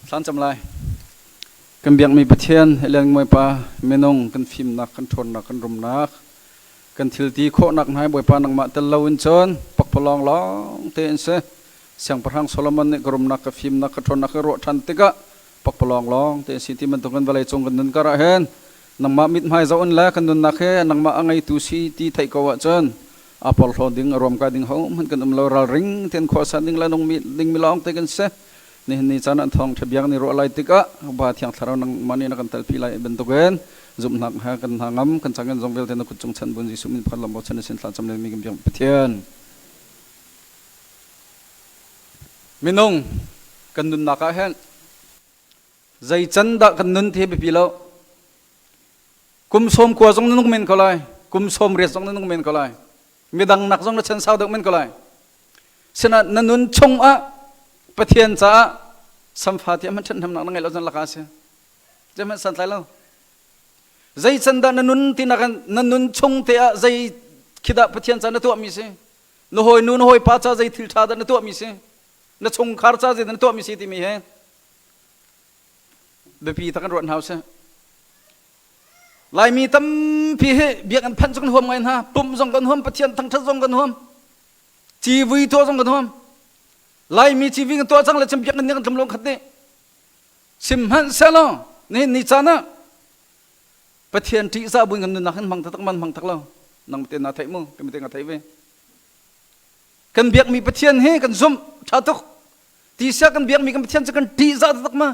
Thlan cam lai. Kan biakmi Pathian, Helen Bawipa, minung kan fimnak, kan ṭhawnnak, kan rumnak, kan thilti khawhnak hna Bawipa nangmah tel lo in cun pakpalawng lawng te in si. Siangpahrang Solomon nih ka rumnak, ka fimnak, ka ṭhawnnak ka ruah ṭhan tikah pakpalawng lawng te si ti bantukin vawlei cung kan nun kar ah hin nangmah mithmai zoh in le kan nunnak hi nangmah a ngeitu si ti theih ko ahcun a porhlaw ding a ruamkai ding hohmanh kan um lo ralring tein khuasa ding le nung ding mi lawng te kan si. Nihin ni caan ah thawng ṭha biak ni ruah lai tikah Ba Thiang Thlarau nangmah nih na kan telpi lai bantukin zumhnak he kan hna ngam kan cang kan zong vialte na kut cung chan bun Jesuh min pakhat lam bochan na sin thla cam mi kan biak Pathian. Minung kan nunnak ah hin zei can dah kan nun ti biapi lo. Kum sawm kua zong na nung men ko lai, kum sawm riat zong na nung men ko lai, midang nak zong na chan sau deuh men ko lai. Sinain na nun chung ah Pathian caah samfa ti hmanh ṭhathnemnak na ngeih lo cun laka si. Zeihmanh santlai lo. Zei can dah na nun ti nak na nun chung te ah zei khi dah Pathian ca na tuahmi si? Na hawi nu na hawi pa ca zei thil ṭha dah na tuahmi si? Na chungkhar ca zei dah na tuahmi si timi he biapi tak kan ruat hna usih. Laimi tampi hi biakinn phanh cu kan huam ngai hna. Pumh zong kan huam, Pathian thangṭhat zong kan huam. Civui tuah zong kan huam. Laimi civui kan tuah cang le cun biakinn nih kan tlum lo khat dih. Sihmanhsehlaw nihin ni caan ah Pathian ṭihzah buin kan nunnak hin hmang taktak man hmang tak lo. Nang te na theih mu, kan te nga theih ve. Kan biakmi Pathian hi kan zumh ṭha tuk. Tisia kan biakmi kan Pathian cu kan ṭihzah taktak ma.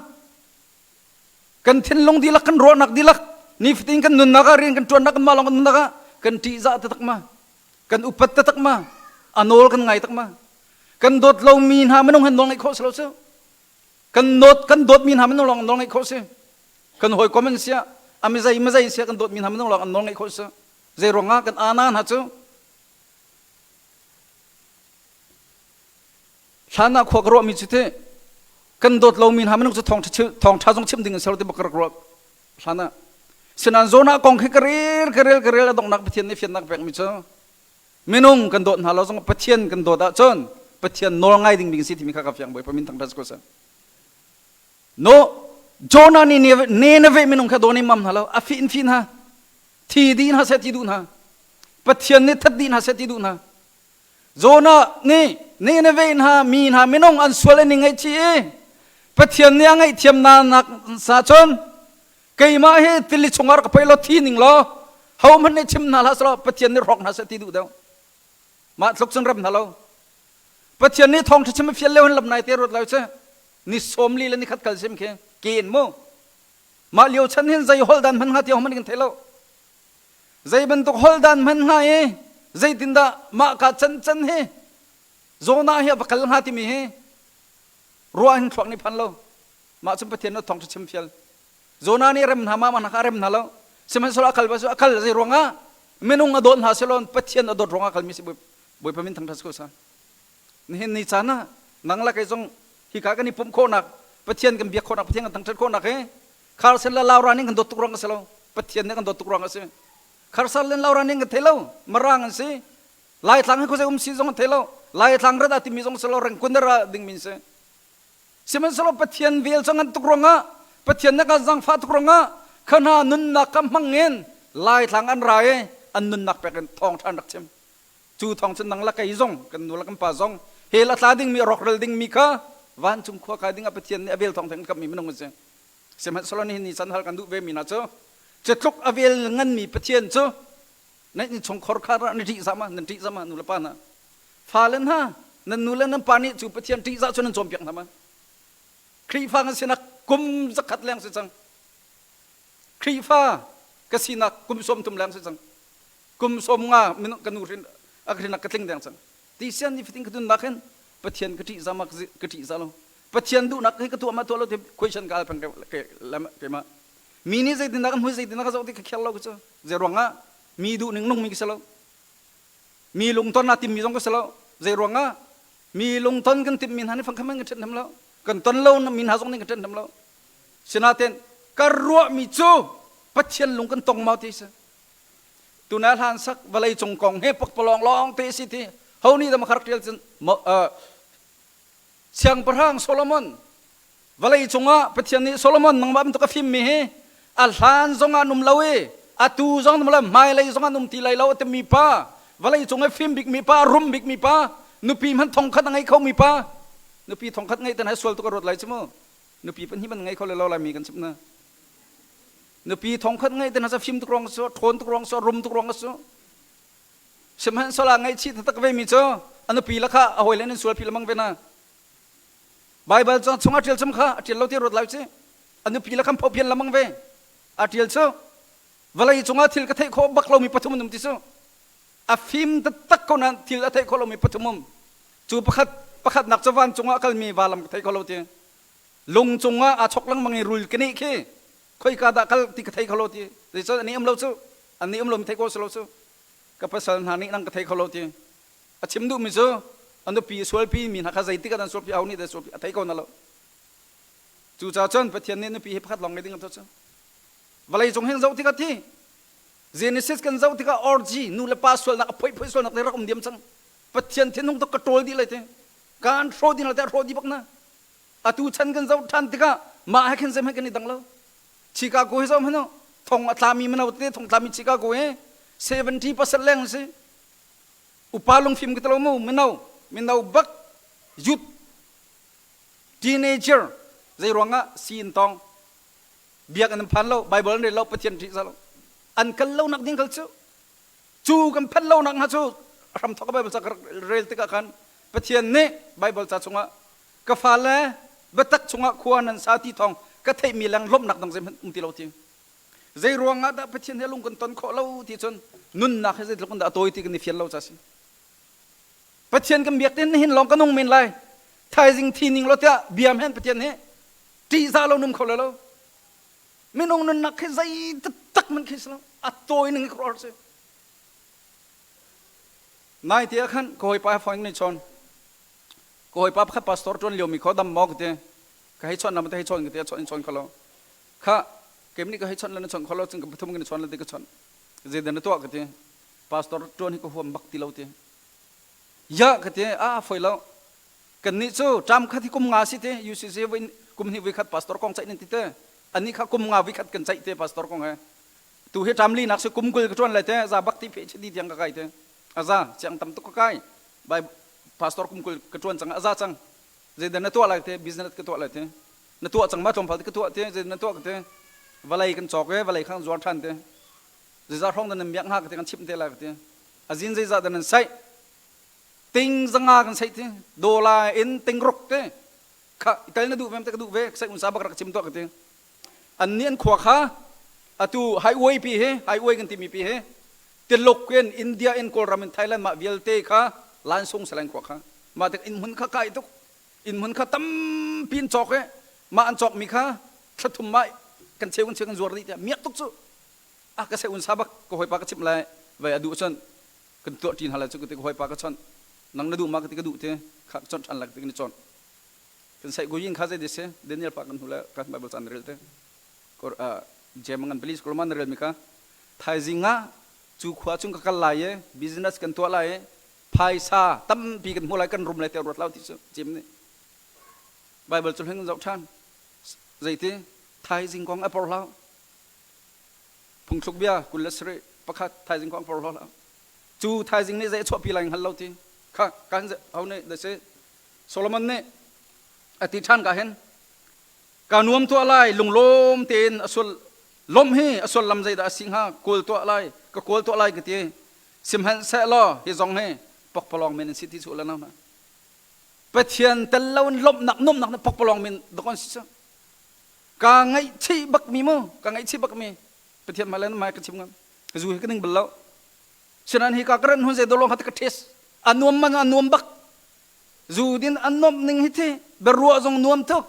Kan thinlung dihlak kan ruahnak dihlak nifatin kan nunnak ah rian kan ṭuannak kan mah lawng kan nunnak ah kan ṭihzah taktak ma. Kan upat taktak ma. A nawl kan ngai tak ma. Kan dawt lomi hna minung han nawl ngaih khawh si lo cu. Kan dawt kan dawtmi hna minung lawng an nawl ngaih khawh si. Kan hawikom an siah a mizei mizei siah kan dawtmi hna minung lawng an nawl ngaih khawh si. Zei ruangah kan ana hna cu Hlan ah khua ka ruahmi cu ti kan dawt lomi hna minung cu thawngṭha zong chim ding an ser ti bak ka rak ruah hlan ah. Sinain Jonah kong khi ka rel ka rel ka rel a donghnak Pathian nih fiannak pekmi cu minung kan dawt hna lo zong Pathian kan dawt ahcun Pathian nawl ngai ding bik si timi kha ka fiang Bawipa min thangṭhat si ko seh. No Jonah nih Nineveh minung kha dawn in mam hna lo a fi in fi hna thi dih hna seh ti duh hna Pathian nih that dih hna seh ti duh hna Jonah nih Nineveh hna mi hna minung an sual an i ngaihchih i Pathian nih a ngaihthiam hna nak sa cun keimah hi tili chungah rak ka poi law thi ning law hohmanh nih chim hna hlah selaw Pathian nih hrawk hna seh ti duh deuh. Mah tluk cun rem hna lo. Pathian nih thawngṭha chim a fial lio hin lam nai te ruat lo cu ni sawm li le ni khat kal sim khi ke in mu. Mah lio chan hin zei holh dan hman hnga ti hohmanh kan thei lo. Zei bantuk holh dan hman hnga i zeitindah mah ka can can hi Jonah hi a va kal hnga timi hi ruah hin thluak nih phan lo. Mah cun Pathian nih thawngṭha chim fial. Jonah nih rem hna ma mah kha a rem hna lo. Sihmanhsehlaw a kal ba cu a kal zei ruangah minung a dawt hna siloin Pathian a dawt ruangah a kalmi si Bawipa min thangṭhat si ko seh. Nihin ni caan ah nang le kei zong hika kan i pumh khawhnak Pathian kan biak khawhnak Pathian kan thangṭhat khawhnak hi Kharsen le Laura nih kan dawt tuk ruang a si lo. Pathian nih kan dawt tuk ruang a si. Kharsan le Laura nih kan thei lo. Marang an si. Laitlang hi khuazei um si zong an thei lo. Laitlang rat a timi zong si lo. Rengkun ra ding min si. Sihmanhsehlaw Pathian vel cu ngan tuk ruangah Pathian nih kan zangfah tuk ruangah kha hna nunnak ka hmang in Laitlang an ra i an nunnak pek in thawngṭha an rak chim. Cu thawng cun nang le kei zong kan nu le kan pa zong hell a tla dingmi a rawkral dingmi kha vancung khua kai dingah Pathian nih a vel thawng theng in kammi minung an si. Sihmanhsehlaw nihin ni chan hal kan duh ve mi hna cu cu tluk a vel nganmi Pathian cu nan innchungkhar kha nan ṭih zah ma nan ṭih zah ma nu le pa hna fale hna nan nu le nan pa nih cu Pathian ṭihzah cu nan cawnpiak hna ma Khrihfa kan sinak kum zakhat leng si cang Khrihfa ka sinak kum sawm thum leng si cang kum sawm nga ka nu hrin a ka hrinak ka tling deng cang ti sian ni fatin ka tunnak hin Pathian ka ṭih zah ma ka ṭih zah lo Pathian duhnak hi ka tuah ma tuah lo ti question ka al peng keimah mi nih zeitindah kan hmui zeitindah ka zoh ti ka kher lo cu zei ruangah mi duh ning nung mi ka si lo mi lungton a timmi zong ka si lo zei ruangah mi lungton kan timmi hna nih fangkhat man kan ṭhen lo kan ton lo mi hna zong nih kan ṭhen lo sinaten ka ruahmi cu Pathian lung kan tong mau ti si tuna hlan sak vawlei cung kong he pakpalawng lawng te si ti ho nih dah makharak ṭial cun Siangpahrang Solomon. Vawlei cungah Pathian nih Solomon nangmah bantuk a fimmi hi a hlan zongah an um lo i atu zong um lo hmailei zong an um ti lai lo a timi pa vawlei cung i fim bikmi pa rum bikmi pa nupi hmanh thongkhat a ngei khomi pa nupi thongkhat ngeih tan hai sual tuk a ruat lai cu mu nupi pahnih man ngei kho le lo lai mi kan chim na nupi thongkhat ngeih tan ha fim tuk ruang su ṭhawn tuk ruang su rum tuk ruang su sihmanhsehlaw ngaihchih taktak ve mi cu a nupi la kha a hawile nan sual phi lamang ve na Baibal chung a ṭial chung kha a ṭial lo ti ruat lai ci a nupi le khan phophian lamang ve a ṭial cu vawlei cungah thil ka theih khawh bak lomi pathum an um ti cu a fim taktak ko nain thil a theih khawh lomi pathum um cu pakhat pakhatnak cu van cungah a kalmi valam ka thei kho lo ti lung cungah aa chok lengmang i rul ka nih khi khoika dah kal ti ka thei kho lo ti zeicah an i um lo cu an i um lomi thei khawh si lo cu ka pasal hna nih nang ka thei kho lo ti A chim duhmi cu a nupi sualpi mi hna kha zeitik ah dan sualpi aho nih dah sualpi a thei ko na lo. Cucaah cun Pathian nih nupi hi pakhat lawng ngei ding a tuah cu. Vawlei cung hin zoh tikah thi Genesis kan zoh tikah orgy nu le pa sualnak a phoihphoih sualnak te rak um diam cang. Pathian thinhung tuk ka ṭawl dih lai te. Kaan hrawh ding lai te hrawh dih bak na. Atu chan kan zoh ṭhan tikah mah he khin zeihmanh kan i dang lo. Chicago hi zoh hmanh u thong a tlami mino tete thong tlami Chicago hi 70% leng si. Upa lungfim ka ti lo mu mino mino bak youth teenager zei ruangah si in tong biakinn an phan lo Bible an rel lo Pathian ṭih lo an kal lo nak ding kal cu cu kan phanh lo nak hnga cu hram thok Bible ca ka rel tikah khan Pathian nih Bible ca chungah ka fale biatak chungah khua nan sa ti thawng ka theihmi leng lawmhnak dang zeihmanh um ti lo ti Zei ruangah dah Pathian he lung kan ton khawh lo ti cun nunnak hi zeitluk in dah a tawi ti kan i fian lo ca si. Pathian kan biak tin hin lawng ka nung men lai. Thaizing thi ning lo tiah biam hen Pathian hi ṭihzah lo num kho le lo. Minung nunnak hi zei taktak man khi si lo. A tawi ning hi khuaruahhar si. Nai te ah khan ka hawipa he phone kan i chawn. Ka hawipa pakhat pastor ṭuan liomi kho dam maw ka ti. Ka hei chawnh na te hei chawn ka ti a chawn in chawn kho lo. Kha keim nih ka hei chawnh le na chawnh kho lo cun ka pathum kan i chawn le ti ka chawnh zeidah na tuah ka ti pastor tuan hi ka huam bak ti lo ti ya ka ti a foi lo kan nih cu ṭam khat hi kum nga si te UCC voi kum hnih voi khat pastor kong ceih nan ti te ani kha kum nga voi khat kan ceih te pastor kong he tu hi ṭam li nak si kum 20 ka ṭuan lai te za bak ti phe di tiang ka kai te aza chiang tam tuk ka kai bai pastor kum 20 ka ṭuan cang aza cang zeidah na tuah lai te business ka tuah lai te na tuah cang ma tlawmpal te ka tuah te zei na tuah ka te vawlei kan cawk e vawlei kha zuar than te zeizah hrawng dan nan miak hnga ka te kan chimh te la ka te azin zeizah dan nan saih ting zanga kan saih te dola in ting ruk te kha tel na duh vem te ka duh ve sai un sa bak rak chim tuah ka te an ni an khua kha atu highway pi he highway kan timi pi he Tiluk in India in Kawlram in Thailand mah vialte kha lansung saleng khua kha mah tik in hmun kha kai tuk inn hmun kha tampi in cawk i mah an cawkmi kha thla thum mah kan cheu kan cheu kan zuar dih tiah miak tuk cu a ka se un sa bak ka hawipa ka chimh lai vai a duh cun kan tuah ṭin hal cu ka ti ka hawipa ka chawnh nang na duh ma ka ti ka duh ti kha ka chawnh ṭhan lai ka ti kan i chawnh kan sai guyin kha zei si Daniel pa kan hnu le kan Bible caan rel te jem ngan please kolman rel mi kha thaizing ah cu khua chung ka kal lai i business kan tuah lai i phaisa tampi kan hmu lai kan rum lai te ruat lo ti cu cim nih Bible cu hling zoh ṭhan zeiti thaizing kong a porhlo phungthluk bia 27 pakhat thaizing kong a porhlo lo cu thaizing nih zei a chuahpi lai hngal lo ti kha kan ho nih da si Solomon nih a ti ṭhan ka hin ka nuam tuah lai lunglawm tein a sul lawm hi a sullam zeidah a si hnga kawl tuah lai ka kawl tuah lai ka ti Sihmanhsehlaw hi zong hi pokpalawng men an si ti cu le no na. Pathian tel lo in lawmhnak nuamhnak na pokpalawng men dok an si cu. Ka ngaihchih bak mi mu, ka ngaihchih bak mi Pathian hmai le na hmai ka chim ngam. Ka zu hi ka ning bal lo. Sinan hi ka ka ran hun zei dolong ha ka test. A nuam man a nuam bak. Zu din an nuamh ning hi thi beruah zong nuam tuk.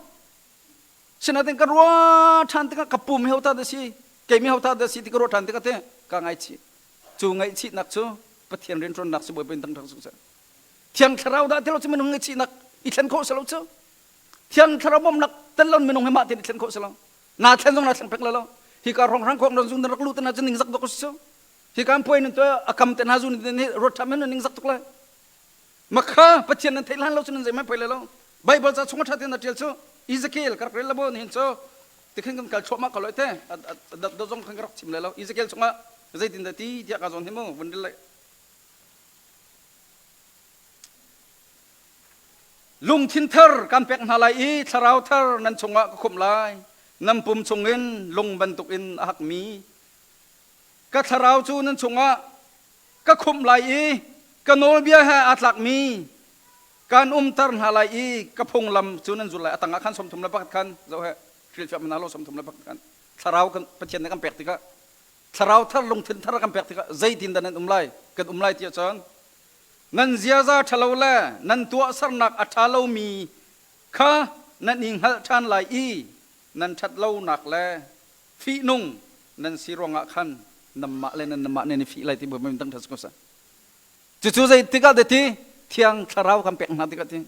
Sinain ka ruah ṭhan tikah ka pum hi hota dah si, keimi hota dah si ti ka ruah ṭhan tikah te ka ngaihchih. Cu ngaihchihnak cu Pathian rianṭuannak si Bawipa in dang ṭhang seh. Thiang Thlarau dah ti lo cu minung ngaihchihnak i thlen khawh si lo cu. Thiang Thlarau bawmhnak tel lo minung hi mah tein i thlen khawh si lo. Naa thlen zong naa thleng pek lo. Hi ka rong rang khong ron zun rak lut na cu ningzak dok si cu. Hi kan puai nun to a kam te na zun ni rot ṭham hin ningzak tuk lai. Makha Pathian nan theih hlan lo cu nan zeihmanh poi le lo. Bible ca chung a ṭha tein na ṭial cu. Ezekiel ka rak rel la maw nihin cu tikhin kan kal thluahmah ko lai te dat zong khan ka rak chim lai lo Ezekiel chungah zeitin dah ti tiah ka zawn hi mu vun rel lai Lungthin thar kan pek hna lai i thlarau thar nan chungah ka khumh lai. Nan pum chungin lung bantukin a hakmi ka thlarau cu nan chungah ka khumh lai i ka nawlbia he aa tlakmi kan umter hna lai i ka phunglam cu nan zul lai. A tangah khan 31 khan zoh he hrilhfiah hna law 31 khan thlarau kan Pathian nih kan pek tikah thlarau thar lungthin thar kan pek tikah zeitin dah nan um lai kan um lai tiah cun Nan ziaza ṭhalo le nan tuahsernak a ṭha lomi kha nan i hngalh ṭhan lai i nan ṭhat lonak le fihnung nan si ruangah khan nanmah le nanmah nan i fih lai ti bu dang ṭha si ko seh. Cucu zei tikah dah ti Thiang Thlarau kan pek hna tikah ti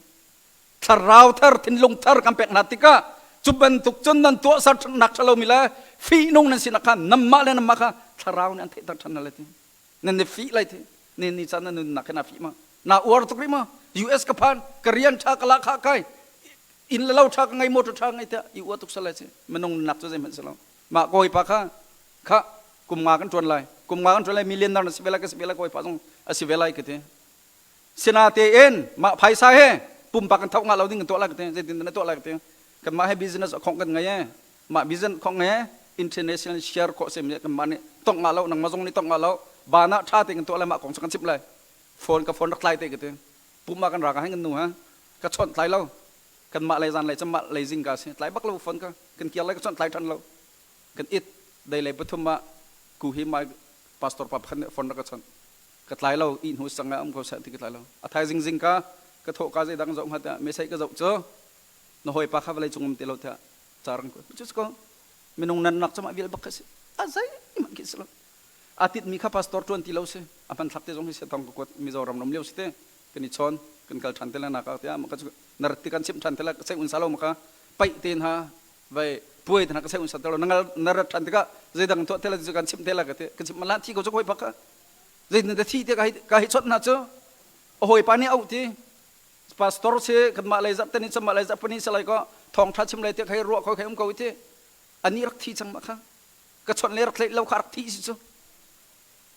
Thlarau thar thinlung thar kan pek hna tikah cu bantuk cun nan tuahsernak ṭha lomi le fihnung nan sinak kha nanmah le nanmah kha Thlarau nih an theihter ṭhan hna lai ti. Nan i fih lai ti ni ni caan na nunnak hi na fih ma na uar tuk rih ma US ka phan ka rian tha ka la kha kai inn le lo tha ka ngei motor tha ngei tiah i uar tuk sal lai si minung nunnak cu zeihmanh si lo mah kawi pa kha kha kum nga kan tuan lai kum nga kan tuan lai million na si ve lai ka si ve lai kawi pa zong a si ve lai ka ti sinatein mah phaisa he pumpak kan thok nga lo ding kan tuah lai ka ti zeitin na tuah lai ka ti kan mah he business a khong kan ngei e mah business khong nge international share khawh sem kan mah nih tong nga lo nangmah zong nih tong nga lo bana tha te kan tuah lai mah kong kan chim lai phone ka phone rak tlai te ka ti pumma kan ra ka hai kan nu ha ka chawnh tlai lo kan mah lei zan lei cam mah lei zing ka si tlai bak lo phone ka kan kiar lai ka chawnh tlai than lo kan it dei lei pathum ah ku hi mai pastor pa pakhat nih phone rak ka chawnh ka tlai lo i hnu sang am ko seh ti ka tlai lo a thai zing zing ka ka thawh ka zei dang zoh hnga tiah message ka zoh cu na hawipa kha vawlei cung um ti lo tiah carang ko cu ko minung nan nak cama vial bak kha si a zei man khi si lo a tit mi kha pastor tuan ti lo si a hman thlak te zong hi se tong ka kuat mizoram ram lio si te kan i chawn kan kal than te la na ka te ma ka na rat ti kan chim than te la sei un salo ma ka pai te na vai puai te na ka sei un sa te lo nangal na rat than te ka zei dang to te la kan chim te la ka te kan chim ma la thi ko chu koi pak ka zei na thi te ka hi ka hi chot na chu a hoi pa ni au ti pastor si kanmah lei zarh tani camah lei zarh pani salai ko thawngtha chim lei te khai ruah ko khai um ko ti ani rak thi cang ma kha ka chawnh le rak tleih lo kha rak thi si cu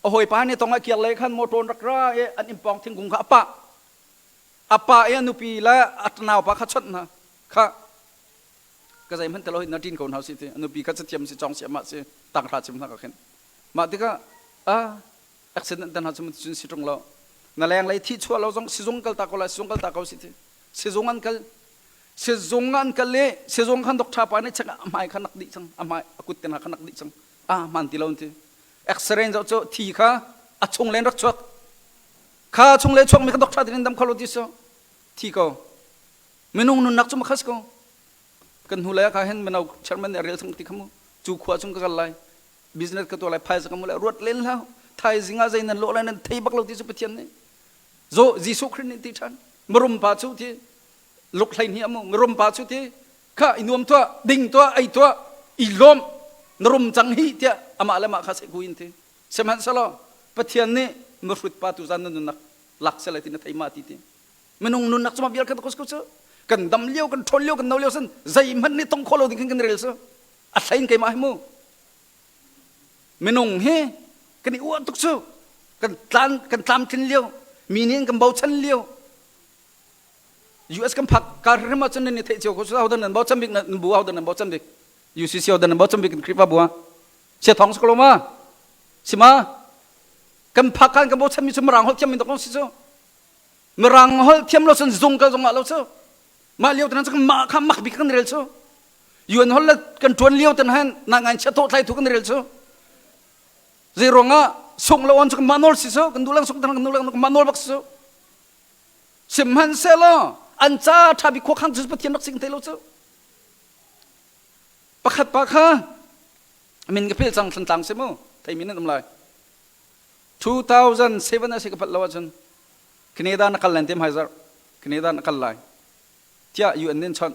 a hawipa nih tong a kiar lei khan motor rak ra i an impawng thingkung kha a pah a pa i a nupi le a nau pa kha chawnh hna kha ka zei hmanh telo na tin ko hna si ti a nupi kha cathiam si chong si amah si tang hra chim hna ka khin mah tikah a accident tan ha cun cun si ṭung lo na leng lei thi chuah lo zong sizung kal ta ko lai sizung kal ta ko si ti sizung an kal sizung an kal i sizung khan doctor pa nih chek a hmai kha nak dih cang a hmai a kut te hna kha nak dih cang a hman ti lo ti x-ray zoh cu thi kha a chung len rak chuak kha chung le chuak mi kha doctor tin dam kho lo ti so thi ko minung nunnak cu makhas ko kan hnu lei ah kha hin mino chairman nih a rel chung ti kha mu cu khua chung ka kal lai business ka tuah lai phaisa ka mu lai ruat len hlah thaizing ah zei nan lawh lai nan thei bak lo ti cu Pathian nih zo Jesuh Khrist nih ti ṭhan mirum pa cu ti luk hlei hnih amu mirum pa cu ti kha i nuam tuah ding tuah ei tuah i lawm na rum cang hi tiah amah le mah kha seh in ti sihmanhsehlaw Pathian nih mihrut pa tu zan na nunnak lak seh lai ti na thei ma ti ti minung nunnak cuma vial kan ko cu kan dam lio kan ṭhawn lio kan no lio san zeihmanh nih tong kho lo ding khin kan rel su a hlein keimah hi mu minung hi kan i uah tuk cu kan tlan kan tlamtlin lio mi nih kan bochan lio US kan phak kar hrim ahcun nan i theih cio ko su hodan nan bochan bik nan bu hodan nan bochan bik UCC hodan nan bochan bik kan Khrihfa bu ah sia thong si ko lo ma sima kan phak kan kan bochan mi cu mirang holh thiam min dok si cu mirang holh thiam lo cun zung ka zong ah lo cu mah lio tan cu mah kha mak bik kan rel cu UN hol le kan ṭuan lio tan han na ngai chia tawh thlai thu kan rel cu zei ruangah sung lo on cu mah nawl si cu kan duh lang sung tan kan duh lang mah nawl bak si cu sihmanhsehlaw an ca ṭha bik khua khang cu Pathian rak sing te lo cu pakhat pa kha min ka phil cang thlantlang si mu thei min an um lai 2007 a si ka phat lo ahcun Canada na kal len te hmaizarh Canada na kal lai tiah UN nih chawnh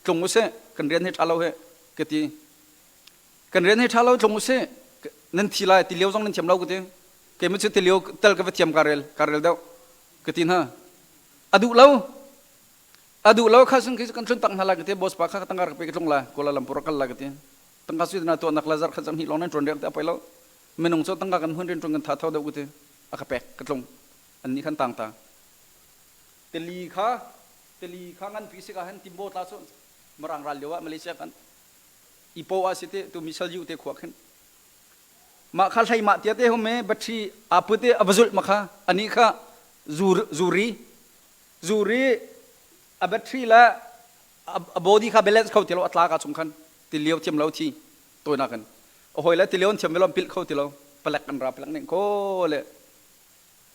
tlung usih kan rian hi ṭha lo he ka ti kan rian hi ṭha lo tlung usih nan thi lai ti lio zong nan thiam lo ka ti keimah cu ti lio tel ka va thiam ka rel ka rel deuh ka ti hna a duh lo. A duh lo kha sun khi kan tlun tak hna lai ka ti boss pa kha tangka rak pe ka tlung lai Kuala Lumpur kal lai ka ti. Tangka sui na tuah nak la zar khat zang hi long nan tuan riak te a poi lo. Minung cu tangka kan hun rian tuan kan tha tho deuh ka ti. A ka pek ka tlung. An nih khan tang ta. Tili kha tili kha ngan pi si ka han timbo tla cu Mirang ral lio ah Malaysia kan Ipoh ah si te tu Michel Yu te khua khin mah kha hlei mah tia te hum e battery aa put i a va zulh ma kha ani kha zuri zuri a battery le a body kha balance kho ti lo a tla ka chung khan ti lio thiam lo thi toina kan a hoi le ti lio thiam velom pilh kho ti lo palek kan ra palek ning ko le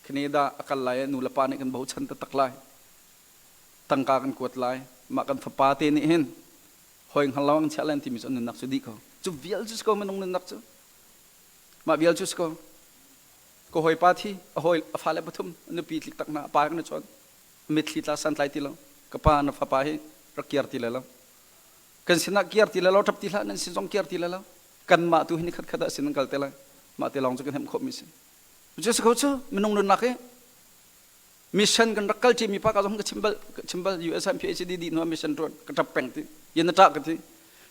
khini da akal lai nu le pa nih kan bochan ta tak lai tangka kan kuat lai mah kan fapa te nih hin hoi hngal lo ang chiah len timi cu nunnak cu dih ko cu vial cu ko minung nunnak cu mah vial cu ko ko hoi pa thi a hoi a fale pathum nupi tlik tak na pa kan chon mitthli tla san tlai ti lo ka pa na fapa hi rak kiar ti le lo kan sinah kiar ti le lo tap ti hlah nan sin zong kiar ti le lo kan mah tu hi ni khat khat ah sin an kal te lai mah te lawng cu kan hem khawh mi si cu si ko cu minung nunnak hi Mission kan rak kal mi pa ka zong ka chim bal chim bal US an PhD di nuam mission tuan ka tap peng ti yen na ta ka ti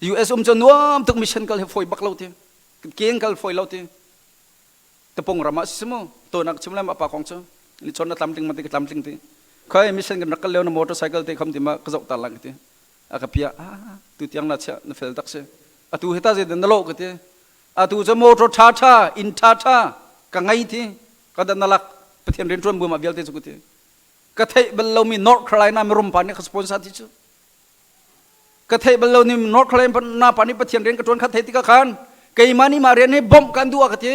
US um chu nuam tuk mission kal he foi bak lo ti keng kal foi lo ti tapong rama simu to nak chim lam apa kong chu ni chon na tlam tling ma ti ka tlam tling ti khoi mission kan rak kal leo na motorcycle te kham ti ma ka zok ta lang ti a ka pia a tu tiang na chia na fel tak se atu heta je na lo ka ti atu chu motor tha tha in tha tha ka ngai ti ka dan nalak Pathian rian ṭuan bu ma vialte cu ka ti ka theih bal lomi North Carolina mirum pa nih ka sponsor ti cu ka theih bal lomi North Carolina pa nih Pathian rian ka ṭuan kha thei tikah khan keimah nih mah rian hi bawmh kan duh ah ka ti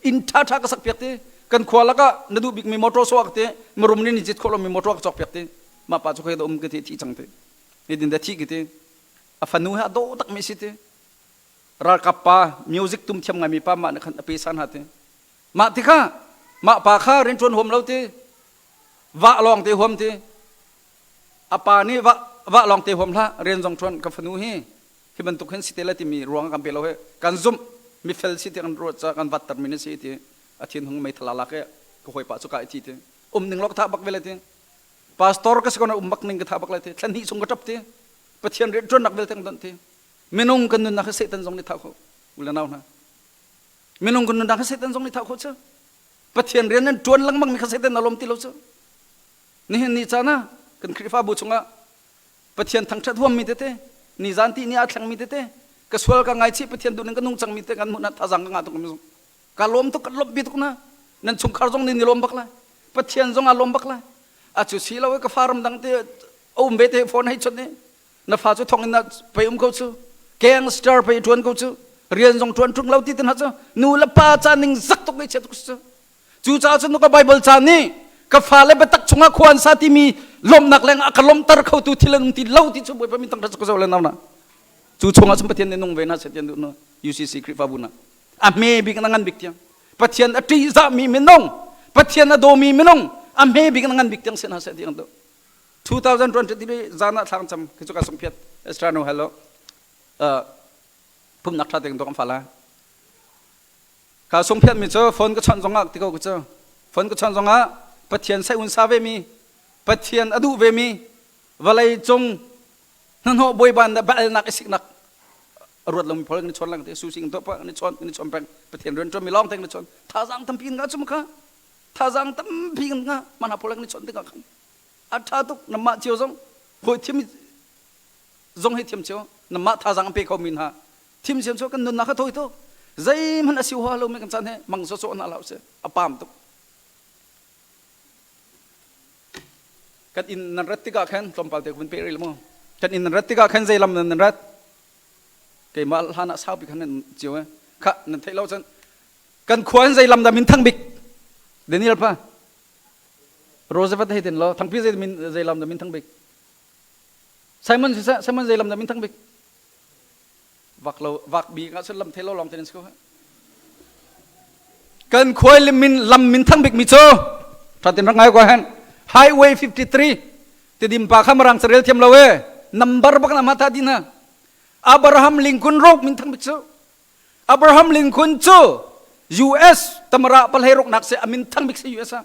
inn ṭha ṭha ka sak piak ti kan khua lakah na duh bikmi motor so ka ti mirum nih ni cit khawh lomi motor ka cawk piak ti mah pa cu khoi da um ka ti thi cang ti ni din da thi ka ti a fanu he a dawh tak mi si ti ralkap pa music tum thiam ngai mi pa mah nih khan a pe san ha ti Mah tikah mah pa kha rianṭuan huam lo ti, vah lawng te huam ti, a pa nih vah, vah lawng te huam hlah, rian zong ṭuan ka fanu hi hi bantuk hin si te lai timi ruang kan pe lo he kan zumh mifel si ti kan ruat ca kan vatter mi na si ti a thin hung meithal lak i ka hawipa cu ka i thi ti um ning lok tha bak vele ti pastor ka si ko na um bak ning ka tha bak lai ti thlan hnih chung ka ṭap ti pathian rian ṭuannak vialte kan don ti minung kan nunnak hi satan zong nih tha kho u le nau hna Minung kan nunnak hi Satan zong nih thah khawh cu. Pathian rian nan ṭuan lengmang mi kha Satan a lawm ti lo cu. Nihin ni caan ah kan Khrihfabu chungah Pathian thangṭhat huammi tete, nizan ti ni aa thlengmi tete, ka sual ka ngaichih Pathian duh ning ka nung cangmi te kan hmuh na thazaang ka ngah tuk mi ka lawm tuk kan lawmhpi tuk na nan chungkhar zong nih ni lawm bak lai Pathian zong aa lawm bak lai a cu si lo ka fa ram dang te a um ve te phone hei chawt ni na fa cu thonginn ah pei um ko cu gangster pei ṭuan ko cu rian zong ṭuan ṭung lo ti te hna cu nu le pa ca ning zak tuk ngai chia tuk cu cu caah cun ka Bible ca nih ka fale biatak chungah khua an sa timi lawmhnak leng ah ka lawmhter khotu thil an um ti lo ti cu Bawipa min tang ka zo le nau na cu chungah cun Pathian nih nung ve na setian duh na UCC Khrihfabu na a hme bik na ngan bik tiang Pathian a ṭihzahmi minung Pathian a dawmi minung a hme bik na ngan bik tiang se hna seh ti kan duh 2023 zan ah thlang cam khi cu ka sung phiat Estrano hello phumnak tha te kan fa la ka sung phiat mi cu phone ka chon zongah ti ko ku cu phone ka chon zongah Pathian sai un sa ve mi Pathian a duh ve mi vawlei cung hnahnawh bawiban da baalnak i siknak ruat lomi phol kan i chon lang te su sing to pa kan i chon kan i chon peng Pathian rian ṭuan mi lawng te kan i chon thazaang tampi nga chum kha thazaang tampi nga mana phol kan i chon tikah khan A ṭha tuk namah cio zong hawi thim zong hi thiam cio namah thazaang an pe kho mi hna thim siam cu kan nunnak kha thawi tuk zeihmanh a si hua lo mi kan caan he mang sawsawh hna hlah usih a paam tuk kan inn nan rat tikah khan tlawmpal te vun pe rih mu kan inn nan rat tikah khan zei lam nan rat keimah hlan ah saupi khan nan cio e kha nan theih lo cun kan khua in zei lam dah min thang bik Daniel pa Roosevelt hei tin lo thangpi zei min zei lam dah min thang bik Simon siseh Simon zei lam dah min thang bik vak lo vak bi nga sun lam the lo long tin ko kan khuai lim min lam min thang bik mi cu thatin rak ngai ko hen highway 53 tidim pa kha marang sarel thiam lo e number bak na ma tha din ha Abraham Lincoln Road min thang bik cu Abraham Lincoln cu US tamara palhei ruknak se amin thang bik se US ah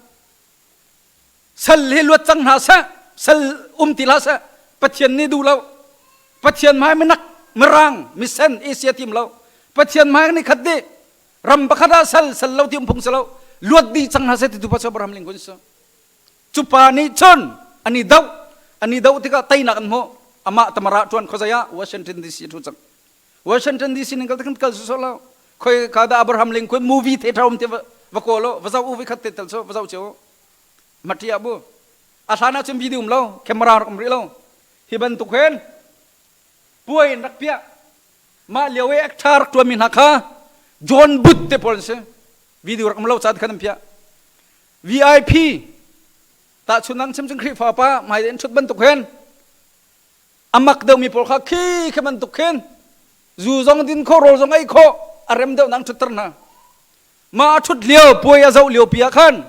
sal hi luat cang hna seh sal um ti hlah seh. Pathian nih duh lo. Pathian hmai minak mirang misen Asia tim lo. Pathian hmai nih khat dih. Ram pakhat ah sal sal lo ti um phung si lo. Luat dih cang hna seh ti tu pa cu Abraham Lincoln si. Cu pa nih cun an i doh. An i doh tikah teinak an hmuh. Amah tamara ṭuan khuazei ah Washington DC ṭhu cang. Washington DC ning kal kal kal su lo. Khoi ka da Abraham Lincoln movie theater um te va ko lo va zau u vi khat te tel so va zau cheu. Matia bu. A hlan ah cun video um lo, camera rak um rih lo. Hi bantuk hen puai in rak piah. Mah lio i actor rak ṭuanmi hna kha John Booth te pawl an si. Video rak um lo ca khan an piah. VIP tahchunhnak chim cun Khrihfa pa hmai in ṭhut bantuk hen a mak deuhmi pawl kha khi khi bantuk khin zu zong din kho rawl zong ei kho a rem deuh nang ṭhutter hna. Mah a ṭhut lio puai a zoh lio pi ah khan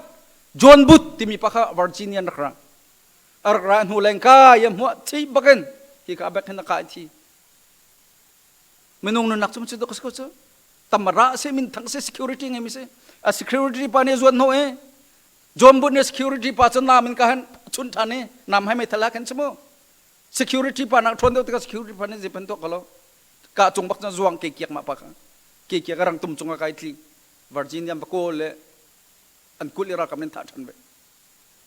John Booth timi pa kha Virginia rak ra. A rak ra hnu lengka ya hmuah thi bakin hi ka bek hin a ka thi. Minung nunnak cu cu dok cu tam ra se min thang se security ngai mi se a security pa nih zuan hno e John Booth nih security pa cu nam in ka han chun than i nam hai mai thala kan chu security pa nak ṭhawn deuh tikah security pa nih zeipan tuah ko lo ka cung bak cun zuang ke kiak mah pa kha ke kiak rang tum cung a kai tli Virginia ba kawl le an kulh i ralkap nin thah ṭhan ve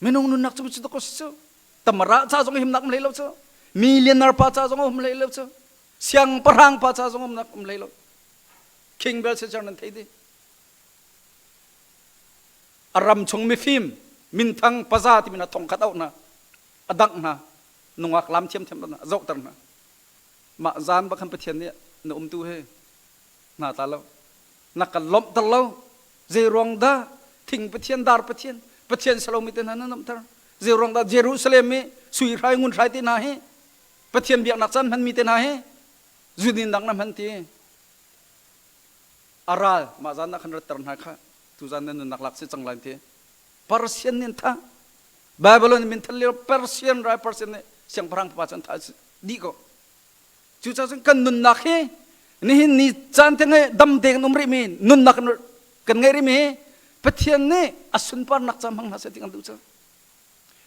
minung nunnak cu cu ko si cu tamara ca zong himnak um hlei lo cu millionaire pa ca zong um hlei lo cu siangpahrang pa ca zong umnak um hlei lo King Belshazzar nan thei di a ram chung mifim minthang paza timi na thong khat auh hna a dangh hna nungak lam thiamthiam hna zohter hna mah zan bak khan Pathian nih na umtu he hna tla lo na kan lawmhter lo zei ruang dah thing Pathian dar Pathian Pathian salomi te hna na lawmhter zei ruang dah Jerusalem i sui hrai ngun hrai te hna hi Pathian biaknak caan hmanmi te hna hi zudin dang na hman ti a ral mah zan ah khan ratter hna kha tuzan na nunnak lak si cang lai ti Persian nih an thah Babylon min than lio Persian rai Persian nih siangpahrang pa cu an thah dih ko cucaah cun kan nunnak hi nihin ni caan te ngai dam te kan um rih mi nunnak kan ngeih rih mi hi Pathian nih a sunparnak ca hmang hna seh ti kan duh cu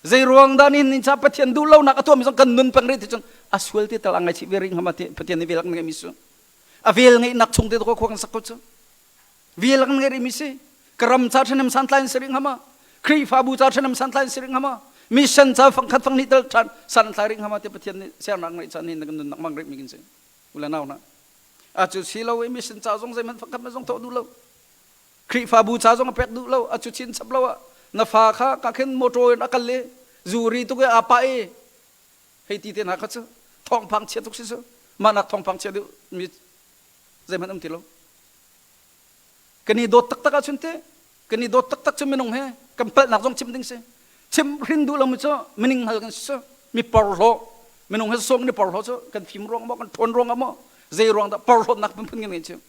zei ruang dah nihin ni ca Pathian duh lonak a tuahmi zong kan nun peng rih ti cun a sual ti tal a ngaihchih ve rih hnga ma ti Pathian nih vel kan ngeih mi su a vel ngeihnak chung te khua kan sak ko cu vel kan ngeih rih mi si ka ram ca ṭhanem santlai in si rih hnga ma Khrihfabu ca ṭhanem santlai in si rih hnga ma mission ca fangkhat fanghnih tal ṭhan san an thlai rih hnga ma ti Pathian nih sernak ngeih caan hin kan nunnak mang rih mi kan si ule nau hna a cu si lo i mission ca zong zeihmanh fangkhat zong thawh duh lo Khrihfabu ca zong a pek duh lo a cu chin chap lo ah na fa kha ka khin motor in a kal i zuri tuk i aa pah i hei ti te hna kha cu thawngpang chia tuk si cu mah nak thawngpang chia duh mi zeihmanh um ti lo kan i dawt taktak ahcun te kan i dawt taktak cu minung he kan palhnak zong chim ding si chim hrin duh lo mi cu mining hal kan si mi porhlaw minung he sawng ni porhlaw cu kan fim ruang maw kan ṭhawn ruang ah maw zei ruang dah porhlawtnak phunphun kan ngei chim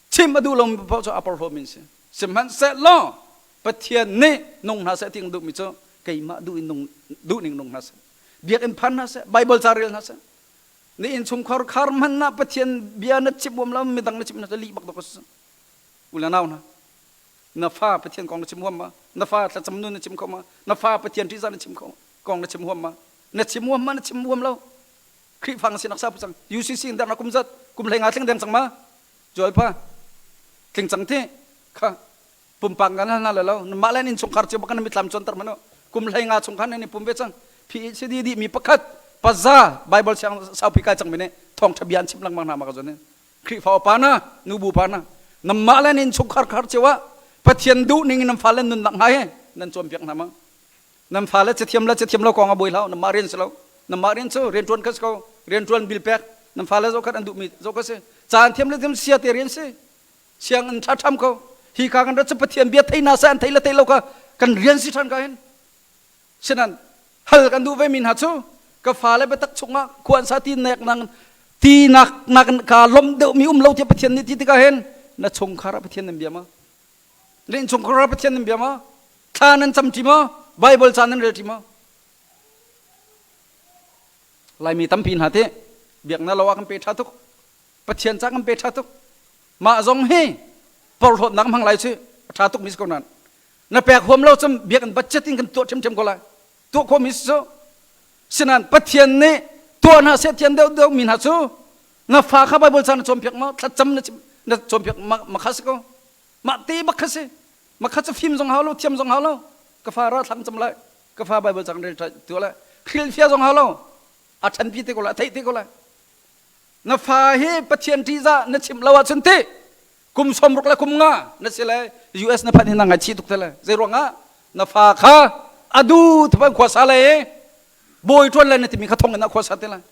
chim a duh lo mi paoh cu a porhlaw min si sihmanhsehlaw Pathian nih nung hna seh ti kan duh mi cu keimah duh in nung duh ning nung hna seh biakinn phan hna seh Bible ca rel hna seh na innchungkhar khar hmanh ah Pathian bia na chim huam lo midang na chim na lih bak dok a u le nau hna na fa Pathian kong na chim huam ma na fa thlacam nun na chim kho ma na fa Pathian ṭihzah na chim kho kong na chim huam ma na chim huam ma na chim huam lo Khrihfa na sinak sa cang UCC in na kum zat kum hlei nga tling deng cang ma Joel pa tling cang ti kha pumpak kan hal hna le lo mah le innchungkhar cio bak kan mitlam cuanter manu kum hlei nga chung khan nan i pum ve cang PhD dih mi pakhat paza Bible siang saupi kai cang mi nih thawngtha bia an chim lengmang hna ma ka zon Khrihfa upa na nubu pa na namah le innchungkhar khar cio ah Pathian duh ning in nan fale nunnak hnga he nan cawnpiak hna ma nan fale cathiam le cathiam lo kong a buai hlah namah rian si lo namah rian cu riantuan kha si ko riantuan bil pek nan fale zoh khat an duhmi zoh kha si caan thiam le thiam sia te rian si sianginn ṭha ṭham ko hi ka kan rat cu Pathian bia thei na sa an thei le thei lo ka kan rian si ṭhan ka hin sinan hal kan duh ve mi hna cu ka fale biatak chungah khuan sa ti nek nang ti nak nak ka lom deuh mi um lo tiah Pathian nih ti tikah hin na chungkhar ah Pathian nan bia ma na innchungkhar ah Pathian nan bia ma thla nan cam ṭi ma Bible ca nan rel ṭi ma Laimi tampi hna te biakna lo ah kan pe ṭha tuk Pathian ca kan pe ṭha tuk mah zong hi porhlawtnak hmang lai cu a ṭha tuk mi si ko nain na pek huam lo cun biakinn budget in kan tuah ṭhiamṭhiam ko lai tuah khawh mi si cu. Sinan Pathian nih tuah hna seh thian deuh deuh mi hna cu na fa kha Bible ca na cawnpiak maw thlacam na na cawnpiak ma kha si ko mah te bak kha si ma kha cu fim zong hau lo thiam zong hau lo ka fa ra thlang cam lai ka fa Bible cang rel tuah lai hrilhfia zong hau lo a ṭhanpi te ko lai a theih te ko lai na fa hi Pathian ṭihzah na chimh lo ahcun ti kum 60 le kum nga na si le US na phanh hi na ngaihchih tuk te le zei ruangah na fa kha adu thapan khuasa le bawi ṭuan le na timi kha thong in a khuasa te lai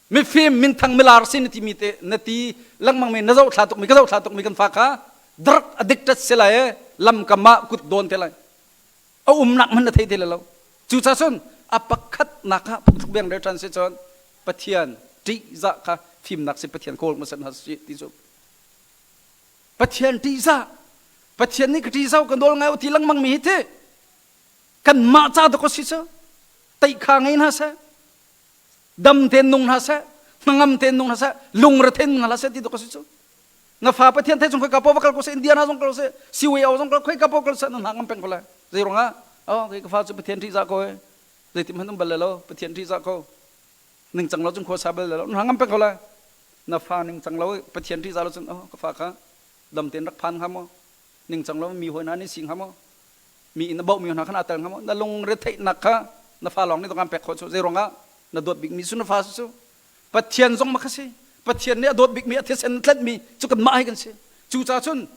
mifim minthang milar si na timi te na ti lengmang mi na zoh thla tuk mi ka zoh thla tuk mi kan fa kha drug addicted si lai lam kam ah kut dawn te lai a umnak hmanh na thei ti lo cucaah cun a pakhatnak ah phungthluk biang rel ṭhan si cun Pathian ṭihzah kha fimnak si Pathian kawl hmasa hna si ti cu Pathian ṭihzah Pathian nih ka ṭihzah ka nawl ngai ti lengmang mi hi ti kanmah ca dawk si cu teih kha ngei hna seh dam tein nung hna seh hnangam tein nung hna seh lungre tein nung hna seh ti dawk si cu na fa pathian thei chung khoi ka po va kal ko se Indiana zong kal se siway au zong kal khoi ka po kal se na hna ngam peng ko lai zei ruangah oh kei ka fa cu pathian ṭih za ko e zeitim han um bal lo pathian ṭih za ko ningcang lo cung khua sa bal lo na ngam peng ko lai na fa ningcang lo pathian ṭih za lo cun oh ka fa kha dam tein rak phan hnga maw ningcang lo mi hawi hna nih si hnga maw mi in na bauh mi hna kha na tel hnga maw na lungre theihnak kha na fa lawng nih dong pek khawh cu zei ruangah na dawt bik mi cu na fa cu Pathian zong ma kha si Pathian nih a dawt bik mi a thisen tlenh mi cu kan mah hi kan si cu ca cun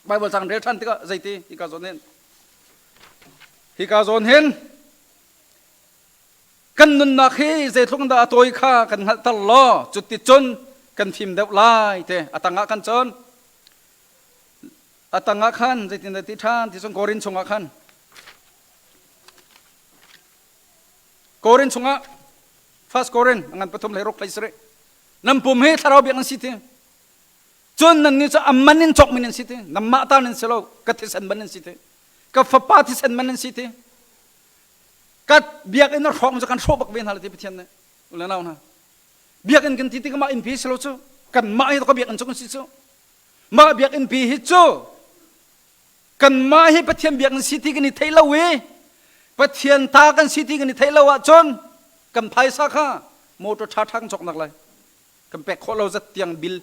Bible cang rel than tikah zeiti hika zawn hin hika zawn hin kan nunnak hi zeitluk dah a tawi kha kan hngalhter law cuti cun kan fim deuh lai te a tangah kan cun a tangah khan zeitin dah ti ṭhan ti cun Korin chungah khan Korin chungah First Korin ngan pathum le ruk hlei sarih nan pum hi thlarau biak nan si ti cun nan nih cu amman in cawkmi nan si ti nanmah ta nan si lo ka thisen man nan si ti ka fapa thisen man nan si ti ka biakinn a hrawk cu kan hrawh bak ve hna le ti Pathian nih ule nau hna biakinn kan ti tikah mah innpi si lo cu kanmah hi ka biakinn cu kan si cu mah biakinn pi hi cu kanmah hi Pathian biakinn si ti kan i theih lo i Pathian ta kan si ti kan i theih lo ahcun kan phaisa kha motor ṭha ṭha kan cawknak lai kan pek khawh lo zat tiang bil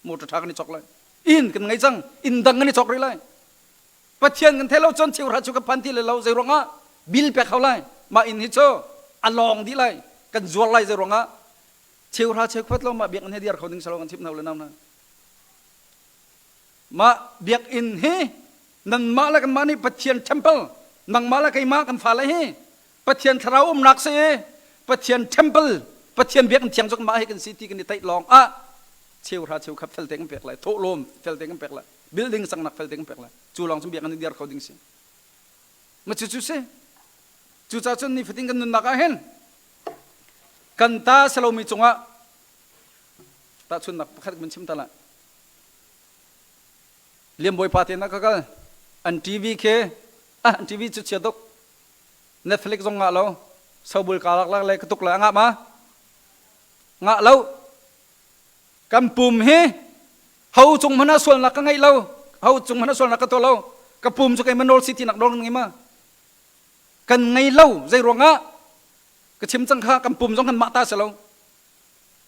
motor ṭha kan i cawk lai inn kan ngei cang inn dang kan i cawk rih lai Pathian kan theih lo cun cheuhra chu kan phan ti le lo zei ruangah bil pek hau lai mah inn hi cu a lawng dih lai kan zuar lai zei ruangah cheuhra cheukhat lo mah biakinn he diar kho ding salo kan chim hna le nau hna Mah biakinn hi nanmah le kanmah nih Pathian temple nangmah le keimah kan fale hi Pathian thlarau umnak si i Pathian temple Pathian biakinn thiang cu kanmah hi kan si ti kan i theih lawng ah cheuhra cheukhat felte kan pek lai thawhlawm felte kan pek lai building sangnak felte kan pek lai cu lawng cun biakinn diar kho ding si ma cu cu si cucaah cun nifatin kan nunnak ah hin kan ta salomi cungah tahchunnak pakhat kan chim ta lai Liambawi pa te na ka kal an TV khi ah an TV cu chia tuk Netflix zong ngah lo sobul ka lak lak le ka tuk le ngah ma ngah lo kan pum hi ho cung hmana sualnak ka ngeih lo ho cung hmana sualnak ka tuah lo ka pum cu keimah nawl si ti nak nawl ngei ma kan ngei lo zei ruangah ka chim cang kha kan pum zong kan mah ta si lo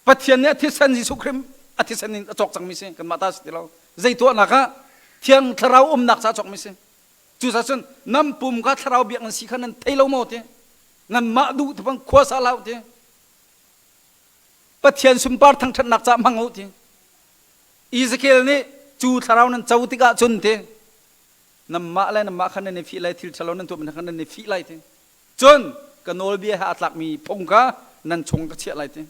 Pathian nih a thisen Jesuh Khrih a thisen in a cawk cangmi si kanmah ta si ti lo zei tuahnak ah thiang thlarau umnak ca cawkmi si cucaah cun nan pum kha thlarau biak nan si kha nan thei lo maw ti nanmah duh thapang khua sa hlah ti Pathian sunpar thangṭhatnak ca hmang u ti Ezekiel nih cu thlarau nan co tikah cun ti nanmah le nanmah kha nan i fih lai thil ṭhalo nan tuahmi kha nan i fih lai ti Cun ka nawlbia he aa tlakmi phung kha nan chung ka chiah lai ti.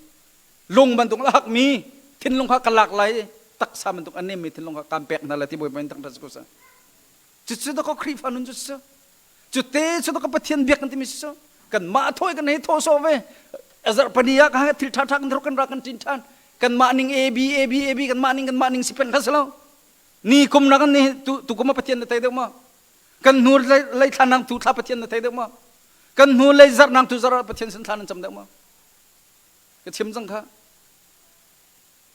Lung bantuk a hakmi thinlung kha ka lak lai i taksa bantuk a nemmi thinlung kha kaan pek hna lai ti Bawipa in thangṭhat si ko seh. Cucu dakaw Khrihfa nun cu si. Cu te cu dakaw Pathian biak kan timi si cu. Kanmah thawi kan hei thaw sawh ve. A zarhpani ah ka thil ṭha ṭha kan kan ra kan ṭin ṭhan. Kanmah ning A B A B A B kanmah ning kanmah ning si peng kha si lo. Ni kum na kan ni tu tu kum ah Pathian na thei deuh maw? Kan hnu lei thla nang tu thla Pathian na thei deuh maw? Kan hnu lei zarh nang tu zarh Pathian sin thla nan cam deuh maw? Ka chim cang kha.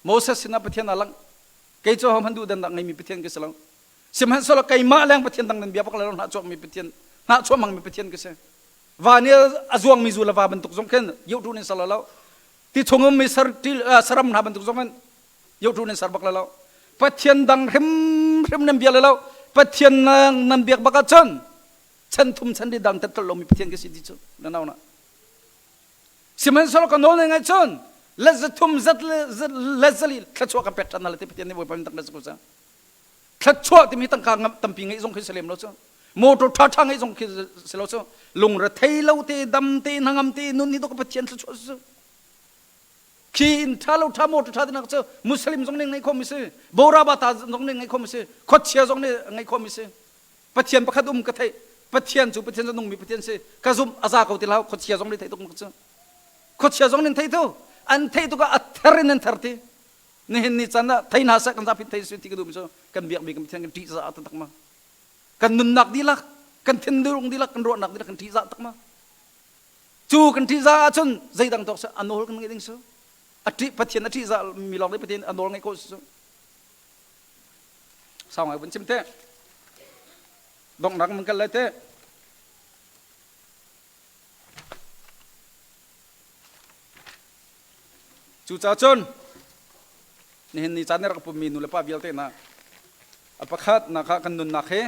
Moses sinah Pathian a lang. Kei cu hohmanh duh dannak ngeimi Pathian ka si lo. Sihmanhsehlaw keimah leng Pathian dang nan bia bak lo hna chuakmi Pathian, hna chuah hmangmi Pathian ka si. Va nih a zuangmi zu le va bantuk zong khin yoh ṭun in ser lo. Ti chung ummi saram hna bantuk zong in yoh ṭun in ser bak lo. Pathian dang hrimhrim nan bia lo. Pathian nan biak bak ahcun chan thum chan li dang tet lomi Pathian ka si ti cu na nau na. Sihmanhsehlaw ka nawl ngai cun let za thum zat le zali thluachuah ka pek ṭhan hna lai ti Pathian nih Bawipa min tak na si ko cang. Thluachuah timi tangka tampi ngeih zong khi si lem lo cu. Motor ṭhaṭha ngeih zong khi si lo cu. Lungre thei lo te, dam te, hnangam te nun hi to ka Pathian thluachuah si cu. Khi inn ṭha lo ṭha motor ṭha tinak cu Muslim zong nih ngeih khomi si, Borabata zong nih ngeih khomi si, khuachia zong nih ngeih khomi si. Pathian pakhat um ka theih. Pathian cu Pathian cu nungmi Pathian si. Ka zumh a za ko ti hlah khuachia zong nih theih tuk cu. Khuachia zong nih theih tu. An theih tuk ah a ther in an ther ti. Nihin ni caan ah thei hna seh kan zapi thei si ti ka duhmi cu kan biakmi kan Pathian kan ṭihzah taktak ma. Kan nunnak dihlak, kan thinlung dihlak, kan ruahnak dihlak kan ṭihzah tak ma. Cu kan ṭihzah ahcun zeidang tawk seh a nawl kan ngeih ding su. A ṭih Pathian a ṭihzah mi lawng nih Pathian a nawl ngeih khawh si cu. Sau ngai vun chim te. Donghnak mun kal lai te. Cucaah cun nihin ni caan i rak pummi nu le pa vialte hna a pakhat nak ah kan nunnak hi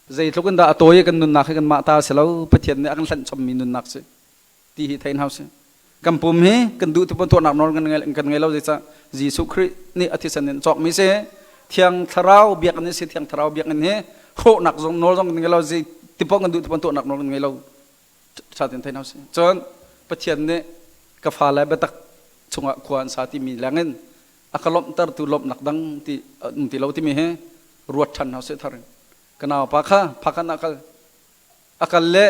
zeitluk in dah a tawi i kan nunnak hi kanmah ta si lo Pathian nih a kan hlanh chommi nunnak si ti hi thei hna usih. Kan pum hi kan duh ti tuahnak nawl kan ngei lo zeicah Jesuh Khrih nih a thisen in cawkmi si Thiang Thlarau biakinn si Thiang Thlarau biakinn hi hrawhnak zong nawl zong kan ngei lo zei ti paoh kan duh ti tuahnak nawl kan ngei lo ṭha tein thei hna usih. Cun Pathian nih ka fale biatak chungah khua an sa timi lengin a ka lawmhtertu lawmhnak dang ti um ti lo timi hi ruat ṭhan hna usih thar in. Ka naupa kha phakhan ah kal a kal le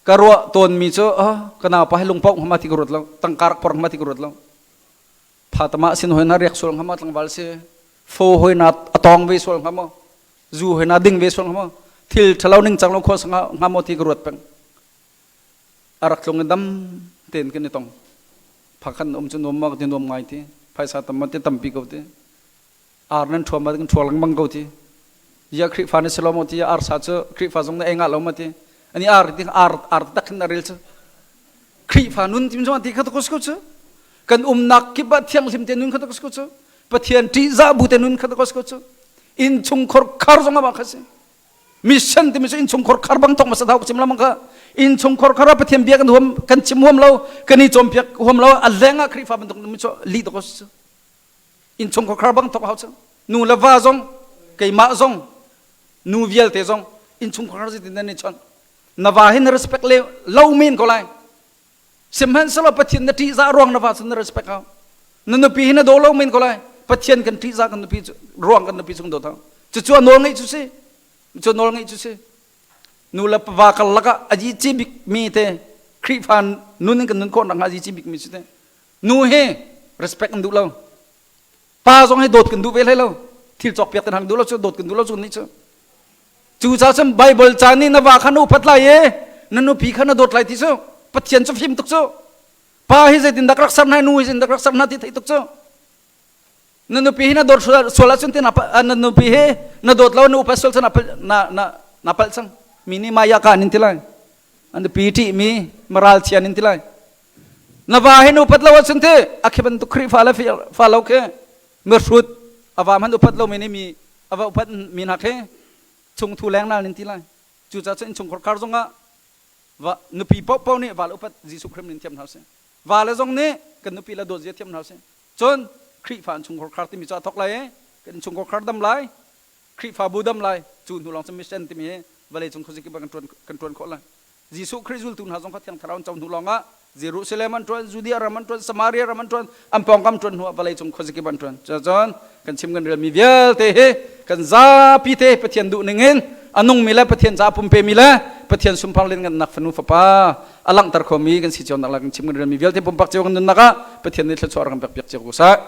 ka ruah tawnmi cu oh, ka naupa hi lungpauh hnga ti ka ruat lo tangka rak por hnga ti ka ruat lo phatama sin hoi na riak sual hnga ma tlangval si fo hoi na a tong ve sual hnga maw zu hoi na ding ve sual hnga maw thil ṭhalo ning cang lo khua hnga hnga maw ti ka ruat peng a rak tlung in dam tein kan i tong phakhan um cu nuam ma ti nuam ngai ti phaisa tam ma ti tampi ko ti ar nan ṭhuam ma kan ṭhua lengmang ko ti ya Khrihfa na si lo maw ti ar sa cu Khrihfa zong na ei ngah lo ma ti ani ar ti ar ar tak khin na rel cu Khrihfa nun tim zong ti kha ko cu kan umnak kip ah thianghlim te nun kha ko cu Pathian ṭihzah bu te nun kha ko cu inn chungkhor khar zong ama kha si mission timi cu innchungkhor khar bang thok masa thau chim lamang kha innchungkhor khar ah Pathian bia kan huam kan chim huam lo kan i cawnpiak huam lo a leng ah Khrihfa bantuk mi cu li to ko innchungkhar khar bang thok hau cu nu le va zong keimah zong nu vialte zong innchungkhar khar zeitin nan i chawnh na va hi na respect le lo men ko lai sihmanhsehlaw Pathian na ṭihzah ruang na va cu na respect hau na nupi hi na daw lo men ko lai Pathian kan ṭihzah kan nupi cu ruang kan nupi chung dawt hau cucu a nawl ngeih cu si cu nawl ngeih cu si nu le va karlak ah a ci bik mi te Khrihfa nun in kan nun khawh nakhnga a ci bik mi si te Nu hi respect an duh lo. Pa zong hi dawt kan duh ve hlei lo. Thil cawk piak tan hang duh lo cu dawt kan duh lo cu nih cu. Cu ca cun Bible ca nih na va kha na upat lai i na nupi kha na dawt lai ti cu Pathian cu fim tuk cu. Pa hi zeitin dak rak ser hna nu hi zeitin dak rak ser hna ti theih tuk cu. Na nupi hi na dawt sual ahcun ti na nupi hi na dawt lo na upat sual cu na na na palh cang. Mi nih maya ka nin ti lai. An nupi ṭihmi maral chia nin ti lai. Na va hi na upat lo ahcun ti a khi bantuk Khrihfa le fa lo khi mihrut a va hmanh upat lomi nih mi a va upat mi hna khi chungthu lengnal nin ti lai. Cucaah cun innchungkhar khar zongah va nupi paohpaoh nih va le upat Jesuh Khrih nin thiam hna usih. Va le zong nih kan nupi le dawt zia thiam hna usih. Cun Khrihfa innchungkhar khar timi cu a thawk lai i kan innchungkhar khar dam lai, Khrihfabu dam lai, cu hnu lawng cun mission timi hi vawleicung khuazikip ah kan ṭuan khawh lai. Jesuh Khrih zultu hna zong kha Thiang Thlarau an co hnu lawngah Jerusalem an ṭuan, Judea ram an ṭuan, Samaria ram an ṭuan, an pawngkam ṭuan hnuah vawleicung khuazakip an ṭuan. Cucun kan chim kan relmi vialte hi kan zapi te Pathian duh ningin a nungmi le Pathian ca pumpemi le Pathian sunpar lianngannak fanu fapa a langhter khomi kan si cio nak la kan chim kan relmi vialte pumpak cio kan nunnak ah Pathian nih thluachuah rak kan pek piak cio ko seh.